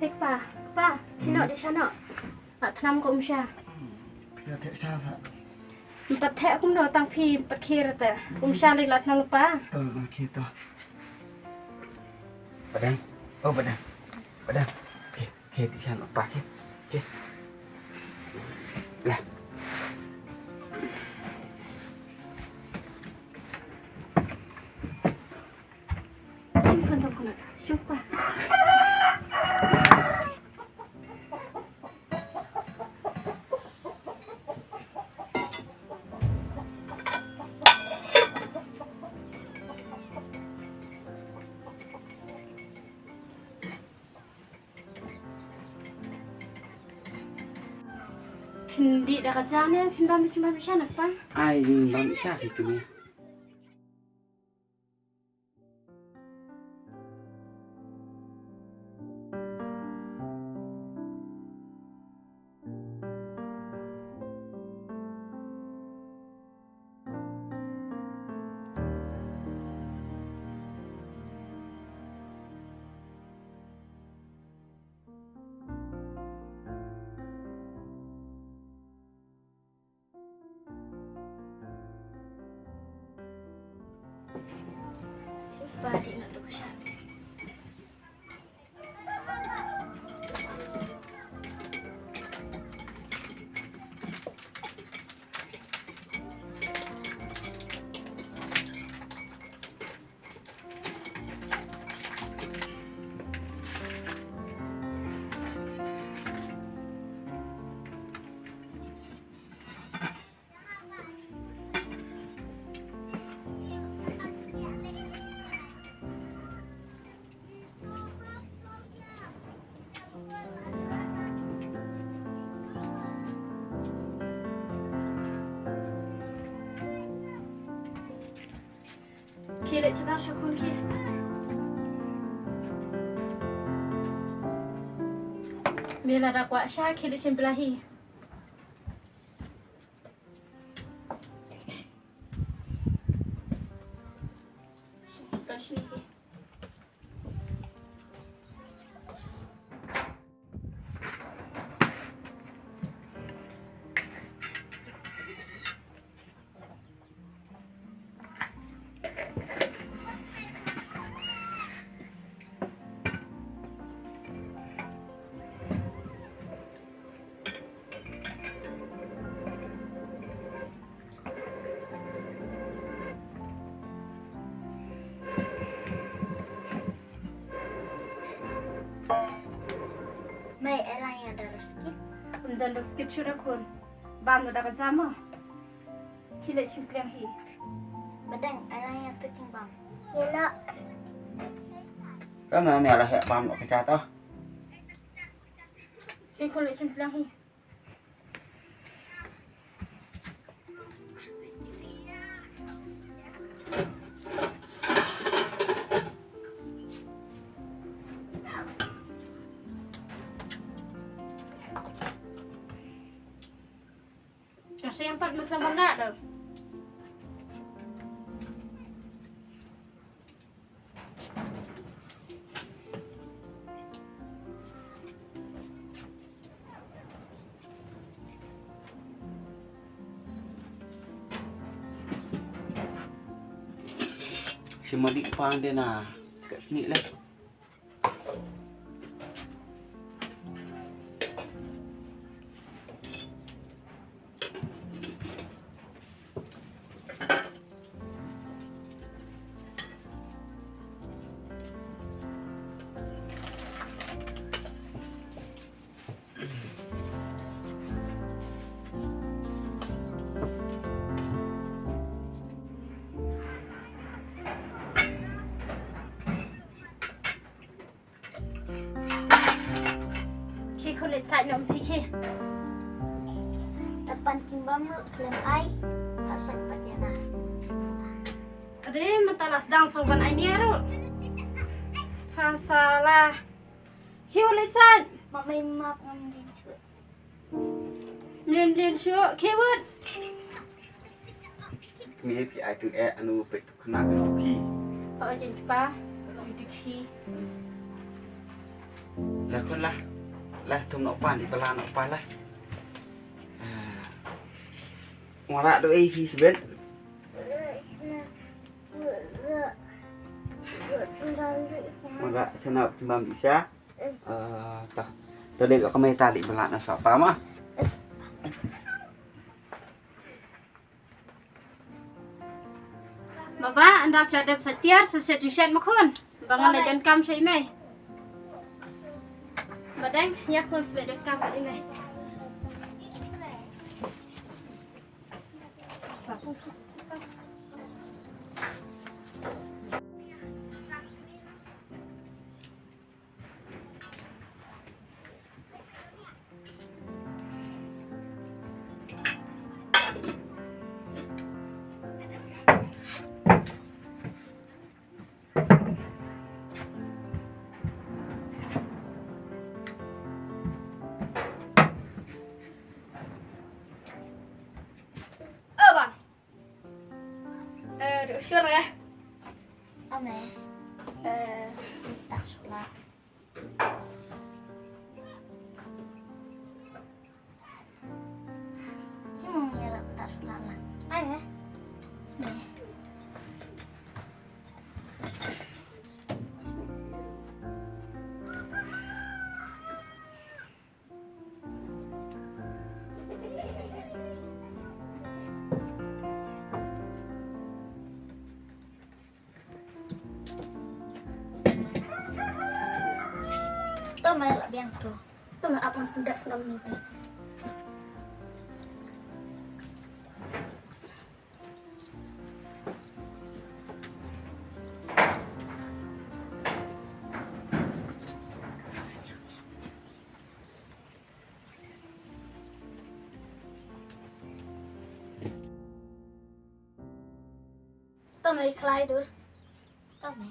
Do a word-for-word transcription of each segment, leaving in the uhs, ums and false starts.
Hei pa, pa, khie noh, dei sha noh. La thnam ko um sha. Phi la theh sha sa. Ym pat theh kumno, tang phi pat khie te. Um sha lei, la thnam pa. To, la khie to. Badang. Oh, badang. Badang. Khie, khie, dei sha noh pa, khie. Khie. Lah. Shim khandong kane, shim pa. Phin dih da ka ja ne, phin bam sha, bam sha na pa. Ai, bam sha phi kmie. Khie leit shabar sha khun khie. Me lada kwah sha, khie leit shim pla hi. Shim to shini hi. Mei, ai lang ïa da ruskit. Ym don ruskit shuh da khun. Bam da ka ja mo. Khie leit shim pliang hi. Badang, ai lang ïa tu jingbam. Ïa la. Ka ma me la heh bam lo ka ja to. Khie khun leit shim pliang hi. Ka seng pat mut sa ban da. Shi ma dih pang de na. Ka sni le. Khie khun leit sait noh phi khie. Da pan jingbam ruh khlem ai. Ha sait pat ïa nga. Ade mynta la sdang shuh ban ai nia ruh. Ha sala. Khie leit sait. Ma mei map ngam dei shuh. Mlien mlien shuh, khie wut. Kmie phi ai tang eh anu peit tu khynnah phi noh khie. Oi jin pa, oi tu khie. Khun lah. Lah, tum noh pan, i bala noh pan lah. Ah. Ngora do ei hi sibet. Ngora sana timbang bisa. Ah, ta. Ta le ka mai ta le bala na sa pa ma. Baba, ynda phi la dep sa tiar, sa shet ju shet ma khun. Ba ngan leit donkam sha i mei. Ba dang, ïa khun sa leit donkam bad i mei. Ơ, bang. Ơ, được sure rồi. Ơ, mẹ. Ơ, tak sure. Simon ya tak sure lah. Ayo. To mai la biang to. To mai apa pun dah dalam ni. To mei khlai dur. To mei.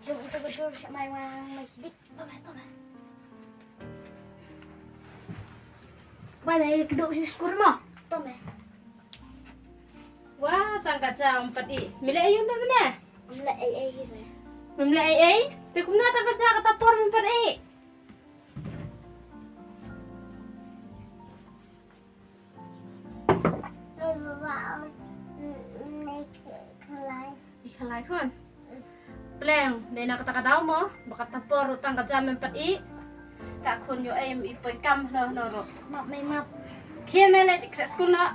Jom ito ba shur sha mai wang mai sbit. To mei, to mei. Bai mei kdo si skur mo. To mei. Wa, tang ka jam pat i. Mile ayu na mene. Mile ai ai hi mei. Mile ai ai. Te kumna tang ka jam kata por mei pat i. I khalai khun. Pleng, dei na kata ka daw mo, ba kata por ruh tang ka jam em pat i. Ka khun ïoh em i poi kam hno hno ruh. Map mei map. Khie mei leit khreh skul noh.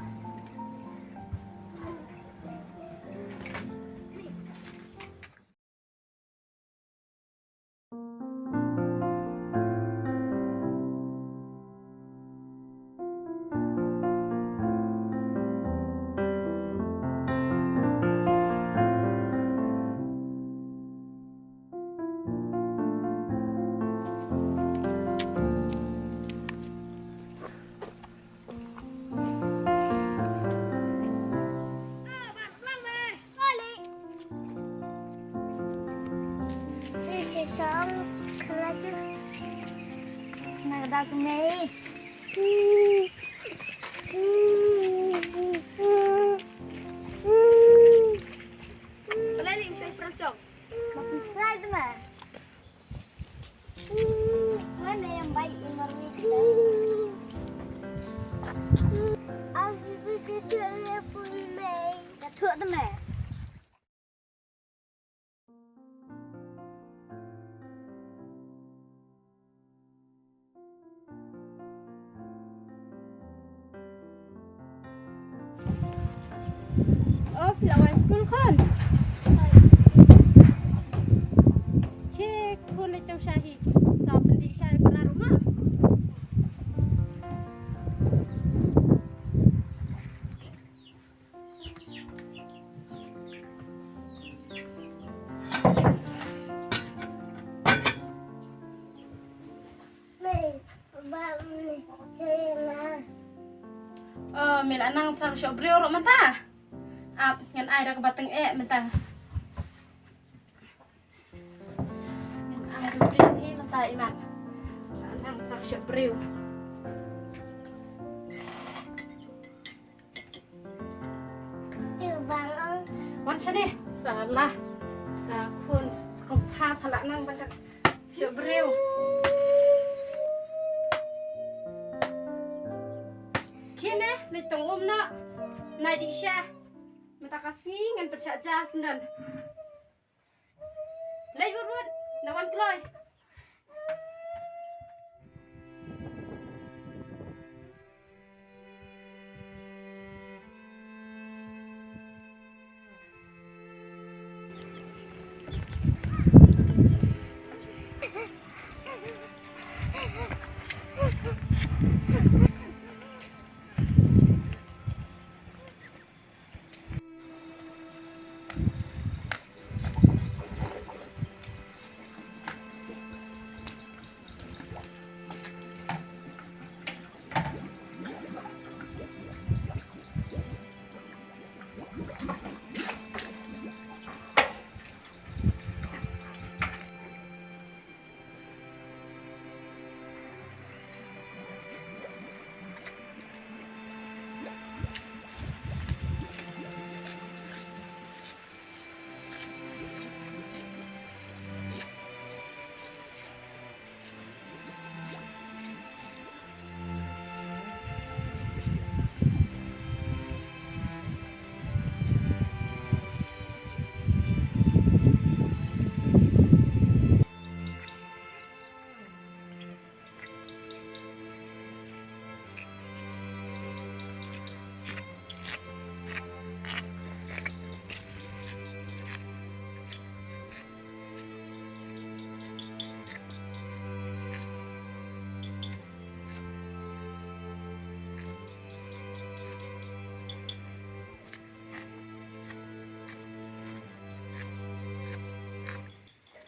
O, phi la wan skul khun? Khie khun leit tang sha hi. Sa pyndih sha para rumah. Ba me che na. Oh, me la nang sa shoh briew ruh mynta. Ap, ngan ai da kaba tyngeh mynta. Ngan ai da briew hi mynta i mat. La nang sa shoh briew. Wan shane, salah. Ka khun ruh pha pha la nang ban da shoh briew. Khie me, leit tong um noh. Nai dih sha. Mynta ka sngi ngan pyrshah ja sendon. Leit wut wut, na wan kloi.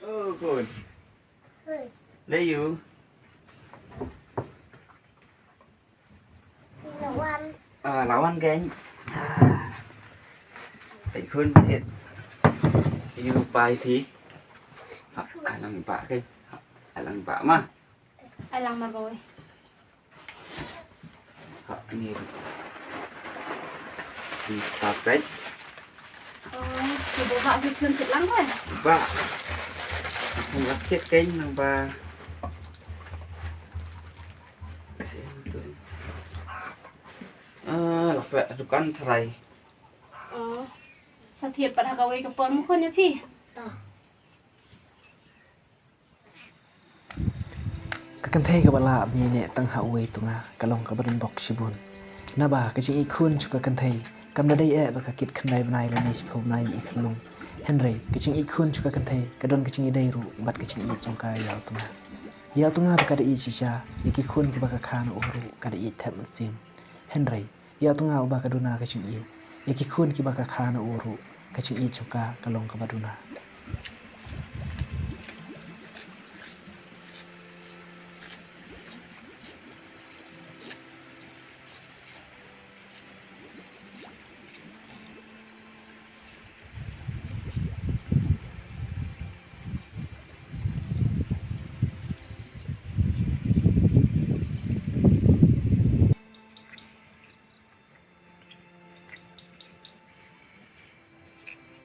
Oh, good. Hei. Lei ïu. Lawan. Ah, lawan kein. Ah. Ai khun thied. Ïu pai phi. Ha, ai lang ba kein. Ha, ai lang ba ma. Ai lang ma boi. Ha, ni. Ni pakai. Oh, ki ba ba ki khun kit lang ba? Ba. Sam lak kit kein nang ba. Ah, lak pek dukan tharai. Oh. Sa thied pat ha kawei ka por mukon ïa phi. Ka kynthei kaba lah ban ïaineh tang ha uwei u tnga ka long kaba donbok shibun. Naba ka jingïeit khun sha ka kynthei kam da dei eh ba ka kit khyndai bnai lane shiphew bnai ïa i khyllung. Hynrei ka jingïeit khun sha ka kynthei ka don ka jingïadei ruh bad ka jingïeit jong ka ïa u tnga. Ïa u tnga ba ka da ïeit shisha ïa ki khun kiba ka kha na u ruh ka da ïeit thep mynsiem. Hynrei ïa u tnga uba ka duna ka jingïeit ïa ki khun kiba ka kha na u ruh ka jingïeit jong ka ka long kaba duna.